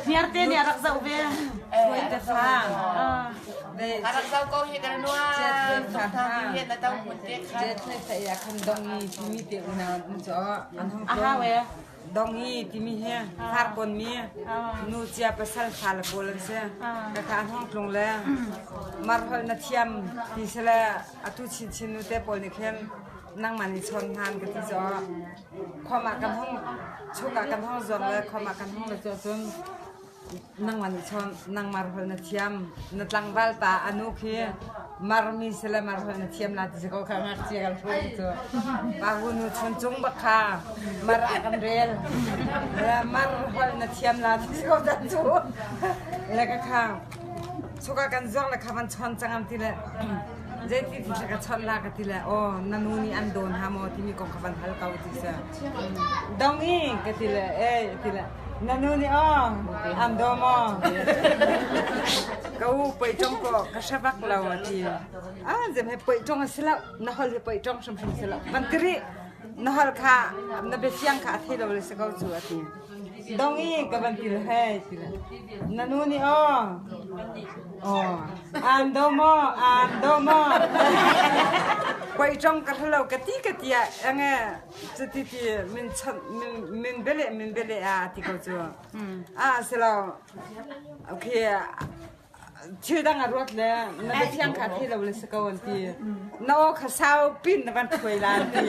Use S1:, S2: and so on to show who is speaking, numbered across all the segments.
S1: Hniarte nih a rak zoh ve.
S2: Suai te fa.
S3: A rak zoh ko hi kan nuam tuk hna hi na to hmun te kha.
S2: Je thlai thlai ya khan dongi timi te unau an um cho an hong
S1: A hau e.
S2: Dongi timi hi far kon mi nu cia pasal fa le pawl an si. Ka kha an hong tlung le mar hol na thiam ti sele atu chin chin nu te pawl nih khin nangmah nih chawn hnan ka ti caw khom ah kan hong chuk ah kan hong zuang le khom ah kan hong le cu cun nangmah nih chawn nangmah hol na thiam na tlangval pa anu khi marmi sile mar hol na thiam la ti ko kha ngakchia kan hruai cu pa hu nu chun cung bak kha mar ah kan rel mar hol na thiam la ti ko dan cu le ka kha chuk ah kan zuang le kha van chawn cang am ti le Zeiti ti ka chawnh la ka ti le aw na nu nih an dawn ha maw timi kong kha van hal ko ti si. Dong i ka ti le eh ti le na nu nih aw an daw maw? Ka u poi tong ko ka hre bak lo a ti. Ah zem he poi tong a si lo na hol he poi tong hrimhrim si lo. Van ti rih na hol kha na biafiang kha a thei lo le si ko cu a ti. Dong i ka van ti le hei ti le na nu nih aw aw an do maw an do maw poi tong ka hlo ka ti ka ti ah ange cuti ti min chon min min bele min bele a ti ko cu a silo okay Thil dang a ruat le na biathiang kha thei lo le si ko an ti. Na aw kha sau pin na van thuai la an ti.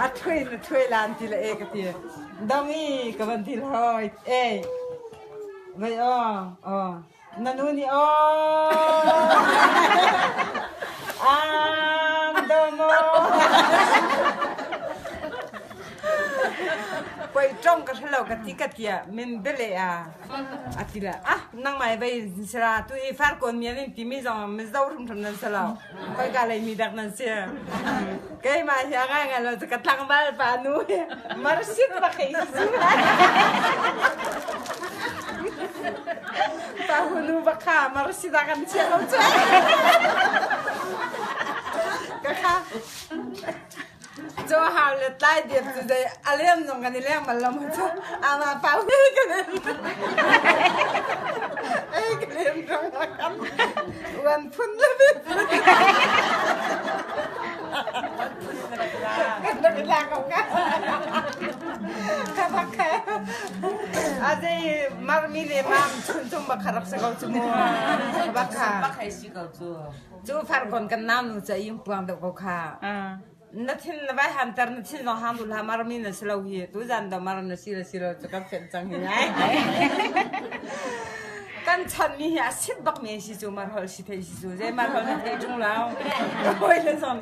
S2: A thuai na thuai la an ti le e ka ti. Dong i ka van ti hoi. E. Vai aw aw. Na nu nih aw. An do maw. Poi tong ka hrelo ka ti ka tia min bele a. A ti le ah nangmah vei sira tu hi farkawn mi an in timi zong mizo hrimhrim nan si lo khoika lei mi dak nan si keimah hi a ngai ngai lo ka tlangval pa nu hi marsit bak hei si pa hunu bak kha marsit ah kan chia lo cu ka kha Caw hau le tlai diam cu zei a lem zong kan i leng bal lo mu cu ama pau he ka lem ei ka lem rong a kam uan phun le bi kan rak i lak ko ka ka bak ka a zei marmi le mam chun chung bak kha rak si ko cu mu bak kha
S3: bak hei si ko cu
S2: Cu farkawn kan nau nu ca i puang deuh ko kha. Na thin na vai hanter na thin zong hang dul ha marmi na si lo hi tu zan do mar na si le si lo cu kan fenh cang hi ai. Kan chan mi hi a sit bak mi si cu mar hol si thei si cu zei mar hol na thei tung lo. Hoi le zong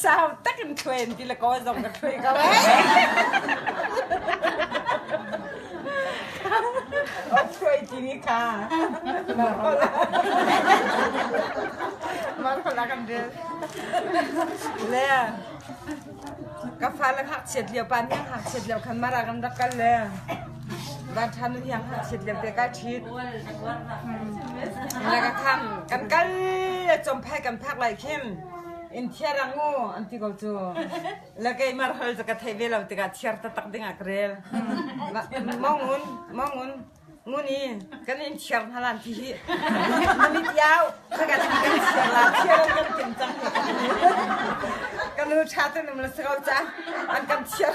S2: sau takin thuen ti le ko zong ka thui ko ai. Thui ti ni kha. Mar hol. Mar hol a kan rel. Le ka fale ngakchiat lio pa nih ngakchiat lio khan mara kan rak kal le van ṭha nu hiang ngakchiat lio te ka ṭhit. Le ka kham kan kal le chomphai kan phak lai khin in thiar ang u an ti ko cu. Le kei mar hol cu ka theih ve lo tikah thiar taktak dingah ka rel. Mongun, mongun, nguni, kan in thiar hna lan ti hi. Na mit iau, ka kan kan thiar la, thiar an kan tim cang. Kan nu ṭha te num la si ko ca, an kan thiar.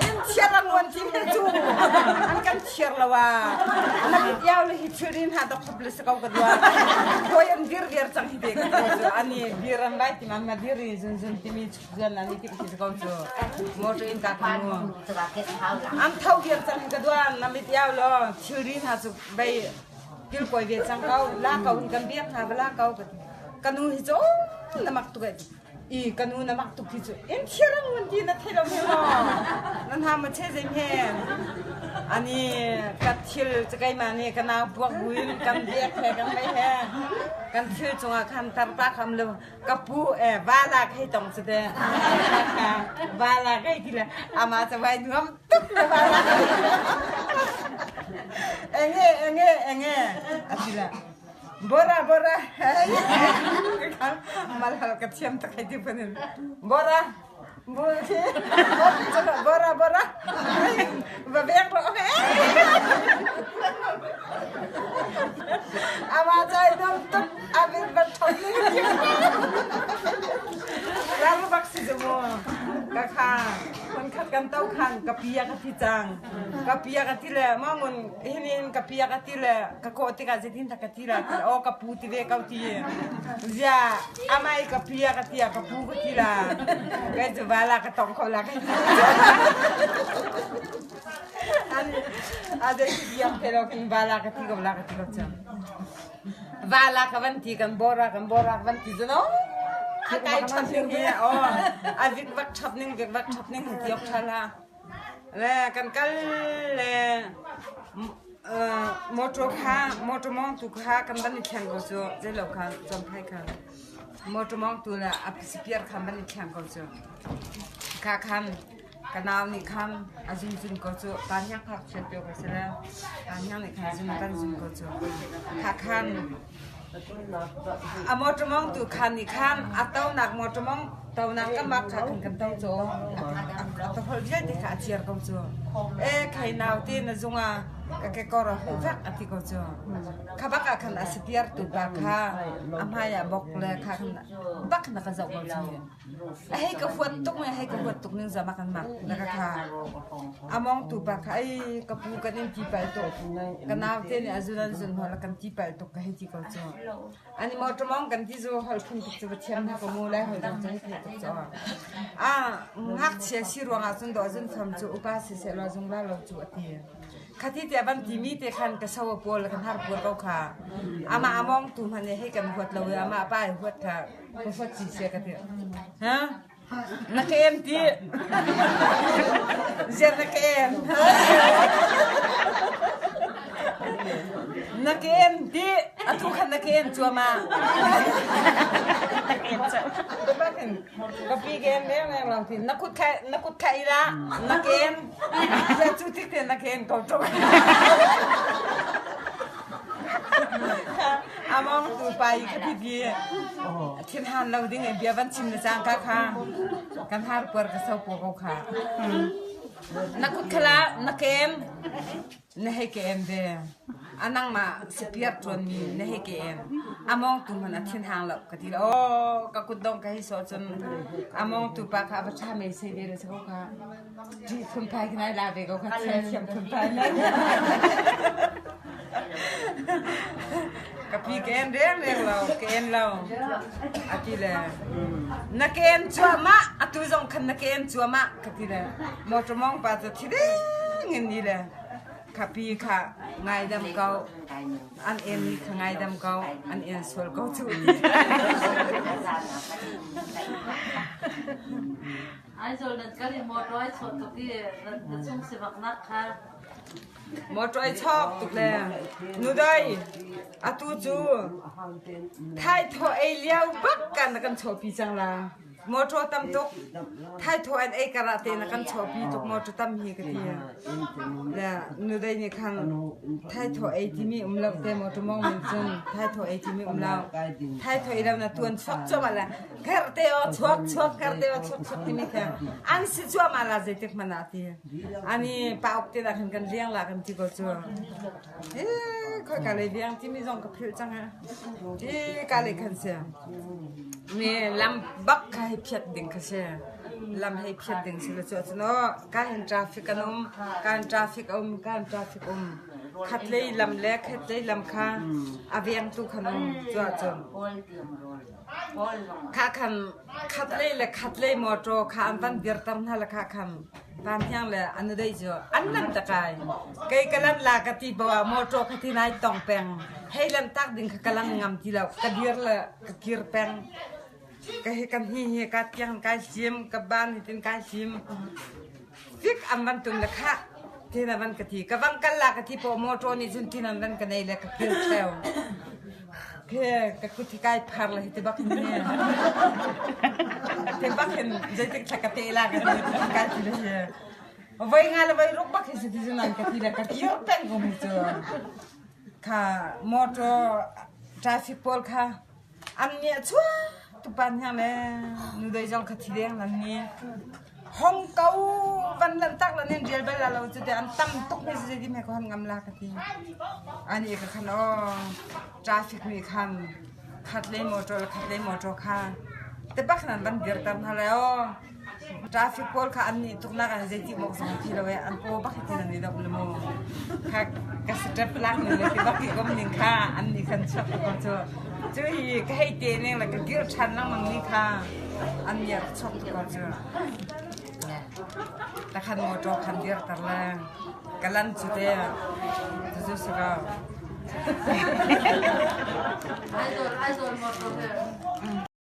S2: In thiar ang ngon ti mi cu, an kan thiar lo ah. Na mit iau le hi thilri hna dok khop le si ko ka dua. Hawi an dir viar cang hi te ka cu. Ani dir an vai ti man ma dir i zunzun timi zun an i tik si ko cu. Motor in ka khan mu. An tho viar cang hi ka dua. Na mit iau lo thilri hna cu bei kilkawi ve cang ko. La ko in kan biak hna va la ko ka ti. Ka nu hi cu na mak tuk eh. I ka nu na mak tuk hi cu in thirang mun ti na thei lo he maw nan ha ma che zei he ani ka thil cu keimah nih ka nau puak buin kan biak he kan mei he kan thil cungah khan tarpa kham lo ka pu e vala khei tong cu te vala kai ti le ama ca vai nuam tuk le vala enge enge enge ati le Bora bora malhal ka thiam tak hei ti phanin bora bora bora. Ka kha hmunkhat kan to khan ka pi a ka ti cang. Ka pi a ka ti le maw ngun hinin ka pi a ka ti le ka kawh tikah zeitin dah ka ti la ti aw ka pu ti ve ko ti. Zia amai ka pi a ka ti a ka pu ka ti la. Kai cu vala ka tong kho la kai ti. A zei ti biak te lo kin vala ka ti ko la ka ti ko cang. Vala ka van ti kan bora kan bora ka van ti cu no. A kai ṭhap ning hi aw a vik vak ṭhap ning vik vak ṭhap ning hi tiok ṭha la. Le kan kal le motor kha motor mong tu kha kan van i thleng ko cu zeilo kha cawmphai kha motor mong tu le a spear kha van i thleng ko cu kha khan Ka nau nih khan a zunzun ko cu pa hniang phak chiat pio ka si le pa hniang nih khan zun kan zun ko cu kha khan a motor mong tu khan nih khan a tonak motor mong tonak ka mak kha khan kan to cu a to hol vialte kha a ciar ko cu e khai nau te na zunga ka ke kor a huh vek a ti ko cu kha bak ah khan a sipiar tu pa kha a hmai ah bok le kha khan bak na ka zoh ko cu A hei ka huat tuk ning, a hei ka huat tuk ning zam ah kan mak na ka kha. A mawngtu pa kha ei ka pu kan in ti pal tuk. Ka nau te nih a zun an zun hol kan ti pal tuk ka hei ti ko cu. Ani motor mong kan ti zu hol phun tuk cu va thiam hna ko mu lai hol dang cu hei thei tuk cu. A ngakchia si ruangah cun dawh zun fam cu upa siseh law zung la lo cu a ti. Khati tiah van timi te khan ka so pawl kan har puar ko kha. Amah a mawngtu hmanh nih hei kan huat lo i amah pa i huat kha ka huat ci sia ka ti. Ha? Na ka em ti? Ziar na ka em? Na ka em ti? Atu khan na ka em cuama.
S1: Na ka em cu.
S2: Ka pi ka em leng leng lo ti. Na kut kha na kut kha ila na ka em. Zia cu tik te na ka em ko ṭung. Among tu pa i ka pi thinhan lo ding in bia van chim na cang ka kha kan har puar ka so po ko kha. Na kut khala na kem Na hei ka em ve. A nangmah sipiar ṭuanmi na hei ka em. A mawngtu hmanh a thinhang lo ka ti. Aw, ka kutdong ka hei sawh cun a mawngtu pa kha a va ṭha mei sei ve le si ko kha. Ṭih phunphai khin ai la ve ko kha thiam phunphai nan. Ka pi ka em reng reng lo, ka em lo. A ti le. Na ka em cuahmah, atu zong khan na ka em cuahmah ka ti le. Motor mawng pa cu thi ding in ni le khapi kha ngaidam ko an en ni kha ngaidam ko an en sual ko cu.
S1: Aizawl nan kal i motor ai chawt tuk i na chung sivaknak kha
S2: Motor ai chawk tuk le nudai atu cu thai thaw ei lio bak kan kan chawpi cang la. Motor tam tuk. Thaithawh an ei karah te na kan chuahpi tuk motor tam hi ka ti. Le nudei nih khan thaithawh ei timi um lo te motor mong min cun thaithawh ei timi um lo. Thaithawh ei lo na tuan chuak cuahmah le kher te o chuak chuak kher te o chuak chuak timi kha an si cuahmah la zeitik hmanh ah ti. Ani pa uk te dah khan kan liang la kan ti ko cu. Eh khoi ka lei viang timi zong ka philh cang ah. Ti ka lei khan si. Mi lam bak kha hei phiat ding kha si. Lam hei phiat ding si le cu cun aw ka hin traffic an um, ka hin traffic a um, ka hin traffic um. Khatlei lam le khatlei lam kha a vengtu khan um cu ahcun. Kha khan khatlei le khatlei motor kha an van dirter hna le kha khan Van Hniang le a nudei cu an lan takai. Kei ka lan la ka ti poah motor kha ti nai tong peng. Hei lan tak ding kha ka lang ngam ti lo. Ka dir le ka kir peng. Ka hi kan hi hi ka tiang kai hlim, ka ban hi tin kai hlim. Fik am van tum le kha tin a van ka ti. Ka vang kal la ka ti poah motor nih cun tin an van ka nei le ka kir theo. Ke ka kut hi kai phar le hi ti bak hin ne. Ti bak hin zeitik thla ka te la ka ti kai ti le hi. Voi nga le voi ruk bak hi si ti nan ka ti le ka kir peng ko mi cu. Kha motor traffic pawl kha an nia chua tupan hiang le nu dei zong kha thi deng lan ni. Hong ko van lan tak lan in rial bal la lo cu te an tam tuk mi si di me ko han ngam la ka ti. Ani ka khan o traffic mi khan khat le motor khat le motor kha te bak nan van dir tar hna le o. Traffic pawl kha an nih tuknak ah zeiti mawk zong thi lo e an paw bak hi nan i dop le mu. Kha ka step lak ning le ti bak i kom ning kha an nih khan chuak ko cu. Cu hi ka hei te ning le ka kir ṭhan lengmang ni kha an nih rak chuak tuk ko cu. Takhan motor khan dir tar le ka lan cu te cucu si ko.
S1: Aizawl Aizawl motor he.